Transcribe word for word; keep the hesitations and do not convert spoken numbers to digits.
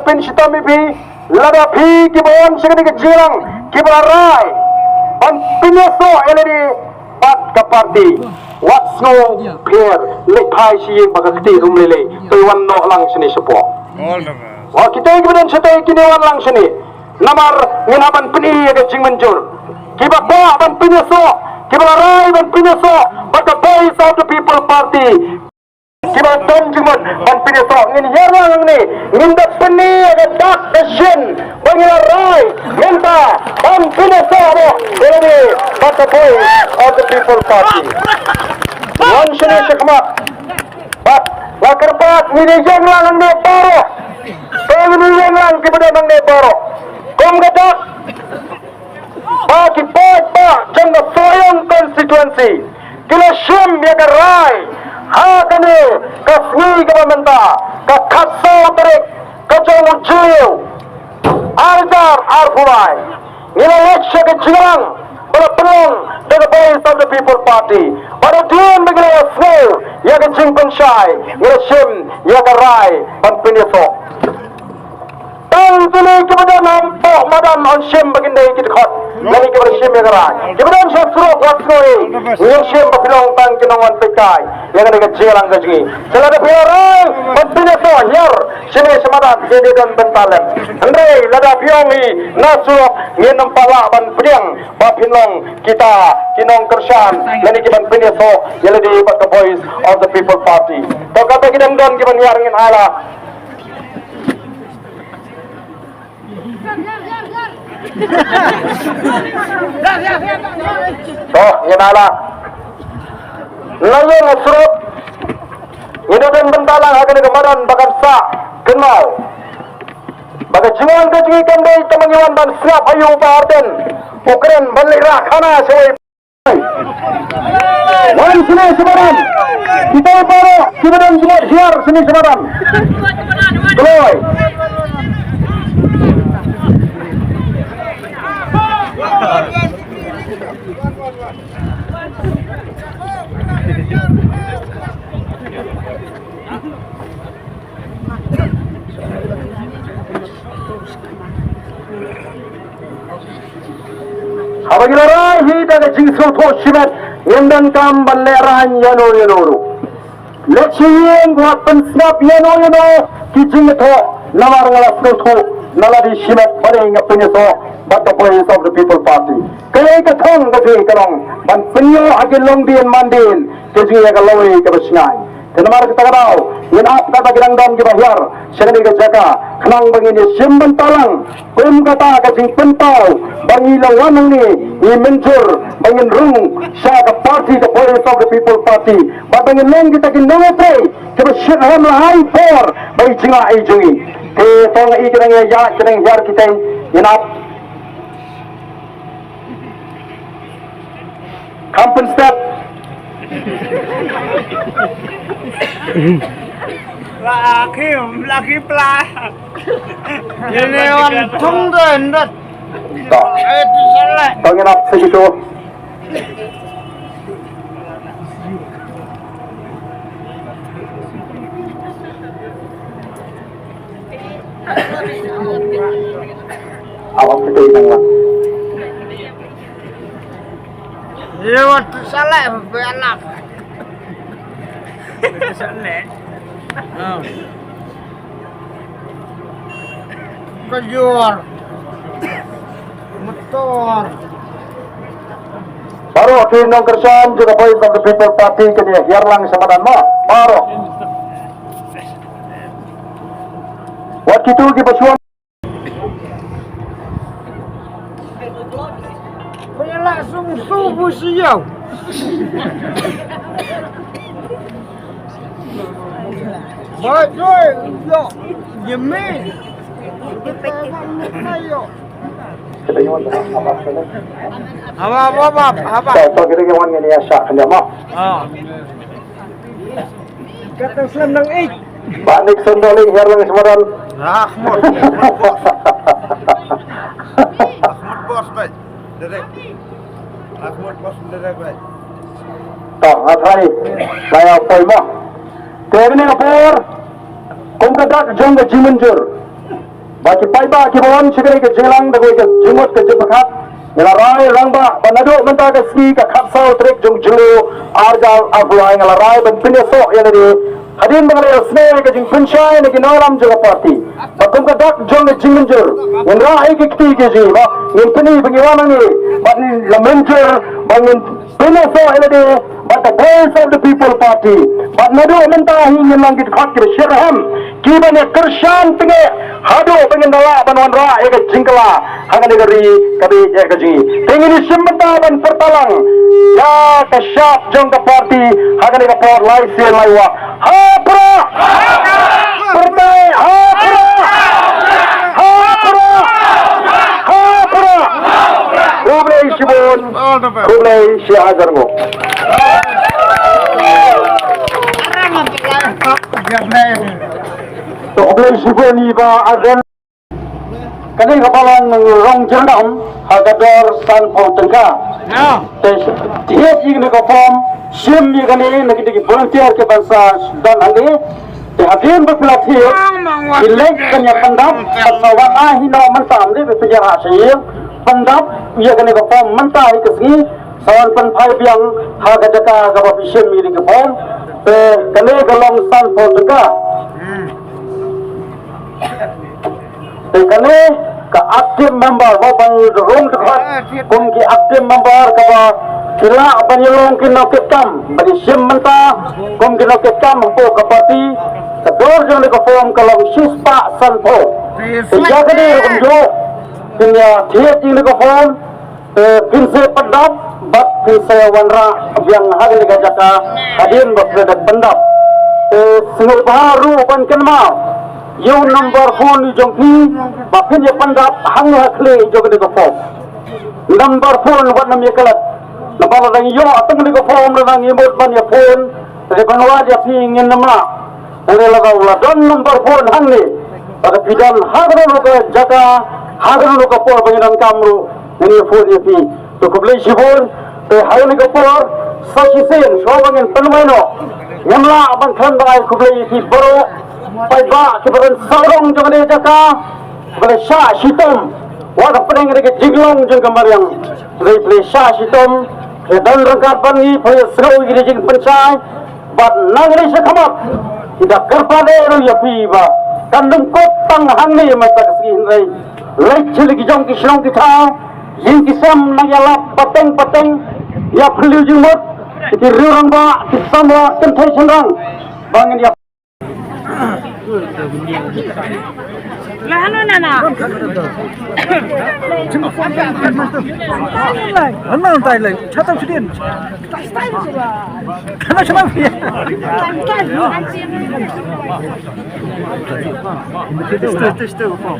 Pynshitkhia ïa phi, lada phi kiba wan sha kane ka jingïalang kiba la rai ban pynïasoh ïa lade bad ka party, wat sngewpher, leit phai sha ïing bad ka kti rum lei lei, to wan noh lang shane shapoh. Wa kita kiba don shatei kine wan lang shane. Namar ngin hap ban pyni ïa ka jingmynjur. Kiba kwah ban pynïasoh, kiba la rai ban pynïasoh bad ka Voice of the People Party, kiba don jingmut ban pynïasoh, ngin hiar lang hangne, ngin da pyni ïa ka dak ka shin ba ngi la rai mynta ban pynïasoh noh ïa lade bad ka Voice of the People Party. Wan shane shakhmat. Bad nga kyrpad, ngi ïeng lang hangne baroh. Te ngi ïeng lang kiba don hangne baroh. Kum ka dak ba ki paidbah jong ka Sohiong constituency ki la shim ïa ka rai ha kane ka sngi kaba mynta, ka khatsaw tarik ka jong u Jylliew, ar hajar arphew lai. Ngi la leit sha ka jingïalang ba la pynlong da ka Voice of the People Party. Bad hadien ba ngi la ïohsngew ïa ka jingpynshai, ngi la shim ïa ka rai ban pynïasoh. Tang kine kiba don hapoh madan yn shim ba kin dei ki dkhot. Lane kiba shim ïa ka rai. Kiba don sha surok wat sngewbha. Ngin shim ba phi long tang ki nongwan peitkai ïa kane ka jingïalang ka jong ngi. Te lada phi la rai ban pynïasoh, hiar shane sha madan, ïa dei don bynta lem. Hynrei lada phi ong hi na surok, ngin ym pat lah ban pdiang ba phin long kita ki nongkyrshan lane ki ban pynïasoh ïa lade bad ka Voice of the People Party. To kata ki dang don ki ban hiar, ngin ai la. To, ngin ai la. Nalor na surok, ngin ïa don bynta lang ha kane ka madan ba kan sah kynmaw ba ka jingwan ka jong ngi kam dei tang ba ngi wan ban sngap ha ïing u Bah Ardent u kren ban leit rah khana shawei. Wan shane sha madan. Kita baroh kiba don jingmut, hiar shane sha madan. Kloi. Haba ngi la rai hi da ka jingsngewthuh shimet, ngim donkam ban lehraiñ ïano ïano ruh. Leit sha ïing, wat pynsngap ïano ïano ki jingthoh, namar nga la sngewthuh na lade shimet ba dei nga pynïasoh bad ka Voice of the People Party. Kaei ka thong ka jong ngi ka long ban pynïoh ha ki longdien mandien ka jong ngi ïa ka lawei kaba shngaiñ. Te namar kata ka daw ngin ap kata ki dang don kiba hiar sha kane ka jaka khnang ba ngin ïa shim bynta lang kum kata ka jingpynpaw ba ngi la wan hangne, ngi mynjur ba ngin rung sha ka party, ka Voice of the People Party, bad ba ngin long kita ki nongtrei kiba shitrhem la ha i por ba i jingah i jong ngi. Te to nga i ki dang ïa ïa ki dang hiar kita, ngin ap. Kham pynstep. Laki, laki pla. Ini wan thung tu endet. To. Eh, tu salah. To ngin ap sa kitu. Awak kita inang lah. Lewat salah beranak. Salah. Kejur. Motor. Baroh ki nongkyrshan jong ka Voice of the People Party kane hiar lang sha madan mo. Baroh. Wat kitu kiba shuwa. Kau nak langsung subuh siang. Baik, oi, yo, yemin. Ayo. Apa, apa, apa, apa? Tahu, tahu kita yang mana ni, ya, syak, kenapa? Ah. Kata Islam nang ik. Ba Nixon Darling, hiar lang semadan. Rahmut. Rahmut bos, bai. Direct. Rahmut bos, direct, bai. To, athai. Saya poi mo. Te ni ka por. Kum ka dak jong ka jingmynjur. Ba ki paidbah kiba wan sha kane ka jingïalang da kawei ka jingmut ka jingpyrkhat. Nga la rai rangbah ba naduh mynta ka sngi ka khatsaw tarik jong u Jylliew arhajar arphew lai, nga la rai ban pynïasoh ïa lade. Hadien ba nga la ïasngew ïa ka jingpynshai na ki nongïalam jong ka party, ba kum ka dak jong ka jingmynjur, ngin rah ïa ki kti ki jong ngi, ba ngin pyni ba ngi wan hangne bad ngi la mynjur ba ngin pynïasoh ïa lade bad ka Voice of the People Party. Bad naduh mynta hi ngin long ki dkhot kiba shitrhem, kiban ïakyrshan tyngeh haduh ba ngin da lah ban wanrah ïa ka jingkylla ha kane ka ri kaba ïeit ka jong ngi. Te ngin ïashim bynta ban pyrta lang ïa ka shap jong ka party ha kane ka por lai sien lai wah. Ha prah! Pyrthei, ha prah! Ha prah! Ha prah! Khublei shibun. Khublei shihajar nguh. To khublei shibun ïa i Bah Ardent. Kane ka balang rong jyrngam ha ka dor sanphew tyngka. Te thied ïa kane ka form, shim ïa kane na kita ki volunteer kiban sa don hangne. Te hadien ba phi la thied, phi leit ban ïa pyndap, bad sa wan ai hi noh mynta, ym dei ba phin ïa rah sha ïing. Pyndap ïa kane ka form mynta hi ka sngi, sa wan pynphai biang ha ka jaka kaba phi shim ïa kane ka form. Te kane ka long sanphew tyngka. Te kane ka active member, ba ban rung dkhot kum ki active member kaba ki lah ban ïalong ki nongkitkam, ban ïashim bynta kum ki nongkitkam hapoh ka party. Ka dor jong kane ka form ka long shispah sanphew. Te ïa kane ruh kumjuh, kin ïa thied ïa kane ka form. Te phin sa pyndap bad phin sa wanrah biang ha kane ka jaka hadien ba phi la dep pyndap. Te sngewbha ruh ban kynmaw ïa u number phone jong phi ba phin ïa pyndap hangne ha khlieh jong kane ka form. Number phone wat nym ïa klet. Naba lada ngi ïoh tang kane ka form lada ngi mut ban ïa phone, te ban wad ïa phi ngin nym lah. Hynrei lada u la don number phone hangne, lada phi don ha kano kano ka jaka, ha kano kano ka por ba ngi donkam ruh, ngin ïa phone ïa phi. To khublei shibun. Te ha kane ka por sa shisien shuwa ba ngin pynwai noh, ngim lah ban khlem da ai khublei ïa phi baroh paidbah kiba don sawdong jong kane ka jaka, ba la shah shitom wat hapdeng kane ka jinglong jong ka mariang. Hynrei phi la shah shitom, phi don ryngkat bad ngi, phi la sngew ïa kine ki jingpynshai. Bad nangne sha khmat, ngi da kyrpad ruh ïa phi ba kan ym kut tang hangne mynta ka sngi, hynrei leit sha la ki jong ki shnong ki thaw, ïing ki sem, nang ïalap pateng pateng, ïa phylliew jingmut ïa ki riew rangbah, ki samla kynthei shynrang, ba ngin ïa Lah, ano na na? Ano ang tayo lang? Chatang sidin. Ano siya lang? Tisto, tisto, po.